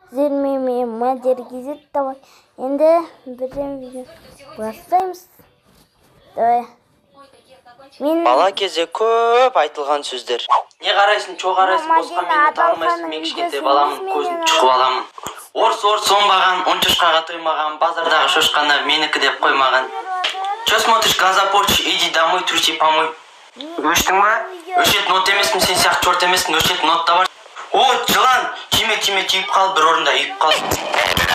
Сіздермен мен Мадияр Кизет. Давай енді бірден видео бастаймыз. Давай. Мен Бала кезде көп айтылған сөздер. Не қарайсың, чо қарайсың, босқа мені танымайсың, мен кішкентай баламын, көзін шұқып аламын. Орыс орыс оңбаған, он шошқаға тоймаған, базардағы шошқаны менікі деп қоймаған. Че смотришь, глаза порчи, иди домой, труси помой. Өштің ба? Өшетін от емеспін, сен сияқты черт емеспін, өшетін от та бар. О, жылан, тиме, тиме, тиіп қал, бір орында үйіп қал.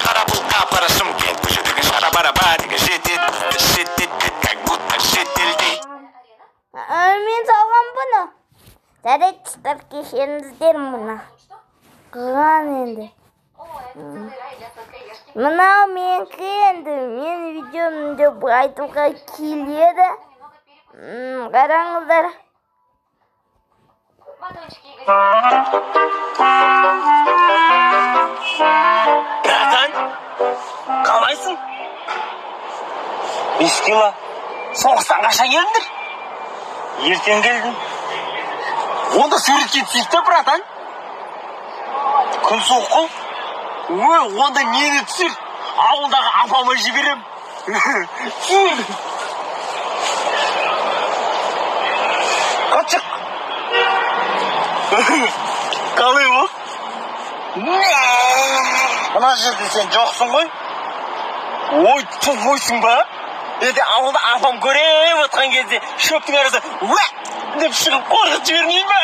Қара бұл қапара Шымкент, көшедегі шара бара бәріңе жетеді, жетеді, как будто шетелде. Мен салған бұны. Жарайды, кешіріңіздер мұны. Қылған енді. Мынау менікі енді. Мен видеом деп айтуға келеді. Қараңыздар. Братан, қалайсың? 5 кило. Соғыстан қашан келдіңдер? Ертең келдім. Онда суретке түсейік та, братан. Күн суық қой. Ой, онда мені түсір. Ауылдағы апама жіберем. Түсір. Қачық. Қалай бұл? Мына жерде сен жоқсың ғой. Ой, тупойсың ба? Ертең ауылда апам көріп отқан кезде шөптің арасында уә деп шығып қорқытып жібермеймін ба?